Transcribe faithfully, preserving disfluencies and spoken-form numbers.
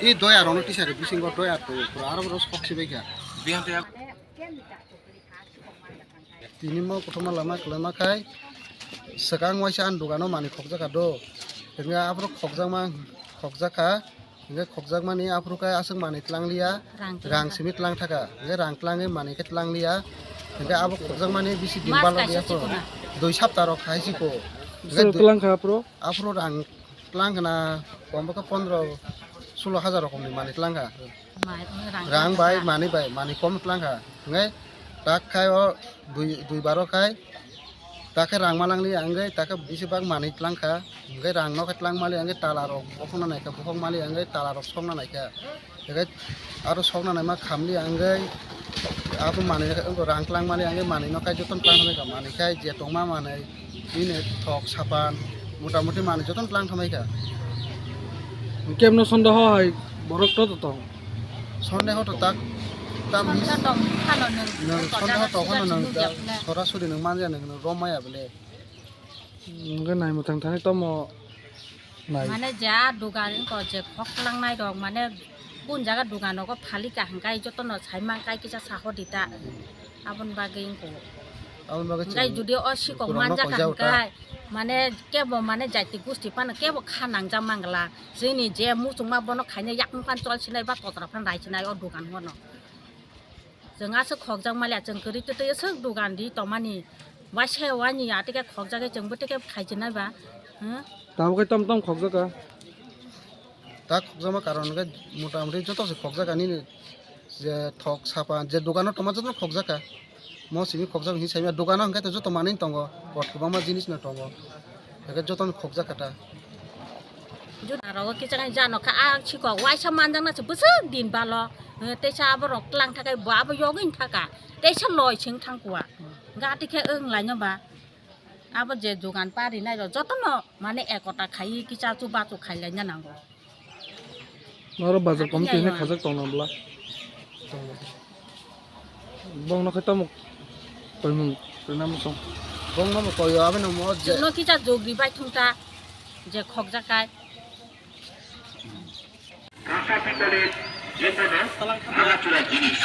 I doya rokno tisari bisingo doya to pura aro boro sok sibai kha. Tini mo kothoma lama kwlama khai swkang waisa ani dogano manwi khokjak kha do. Hwnkhe aphuru khokjakma khokjak kha. Hwnkhe khokjakmani aphuru khe aswk manwi tlang liya, rang tlang rang kha. Simi tlang thaka. Hwnkhe rang tlangwi manwi khe tlang liya. Hwnkhe abo khokjakmani bisi din balo liya kho. Dui sapta rok khai si kho. Hwnkhe dui- tlang kha aphuru? Aphuru rang tlang khna kombo khe pondro sulo hajar rokomni manwi tlang kha. Rang bai, manwi bai, manwi kom tlang kha. Hwnkhe tak khai o dui, dui baro khai. Takhe rang malang li angge, takhe bisi bak manwi tlang kha. Hwnkhe rang no khe tlang mali angge tala rok bokhokna nai kha, bokhok mali angge tala rok sokna nai kha. Hwnkhe aro sokna nai ma khamli angge abo manwi rang tlang mali angge manwi no khai jotono tlang kha, manwi khai je tongma manwi bini thok sapan mota moti manwi jotono tlang thamai kha. Kemno sondeho hai borok to tong. Sondeho to tak tam sondeho tong phano nwng. Nwng sondeho tong phano nwng sora suri nwng manja nwng romaya bole. Nwng nai mwthang thani tomo nai. Mane ja dugan ko je khoklang nai rok mane kun jaga dugan rogo phali ka hwnkhe jotono sai man kai kisa saho dita. Aboni bagwi wngkho. Aboni bagwi hwnkhe chwng jodi o sikok borokno manjak kha koijak ta. Hwnkhe mane kebo mane jaiti gusti phano kebo kha nangjak mangla. Chini je muchungma bono khaina yakung phan chol sinai ba totra phan rai sinai o dugan bono. Chwng aswk khokjak maliya, chwng kwrwi twtwi aswk dugan di tongmani. Waisa wani ya tike khokjagwi chwngbo tike khaichinai ba. Hmm? Tabuk khe tom tom khokjak kha. Ta khokjakma karon hwnkhe mota moti joto se khokjak ani je thok sapa je dogano tongma joto khokjak kha. Mo simi khokjak hinwi saimya dogano hwnkhe to joto manwi tongo, kot kwbangma jinis no tongo. Hwnkhe jotono khokjak kha ta. Jut aro kisa jano kha a sikok waisa manjakna se bwswk din balo. Eh, teisa aborok tlang thakai bo abo yogwin thaka. Teisa loi sing thangkua. Gati khe wng laino ba. Abo je dugan pari nai rok jotono mane ekota khai kisa chubachu khai laina nango. Oro bazar committee hwnwi khajak tongna bwla. Bongno khe tamo koimung rwna muchung. Bongno bo koyo, aboni omo je- Chwngno kisa jogri bai thung ta, je khokjak kai. Kasa pitolni je kono bhangachura jinis.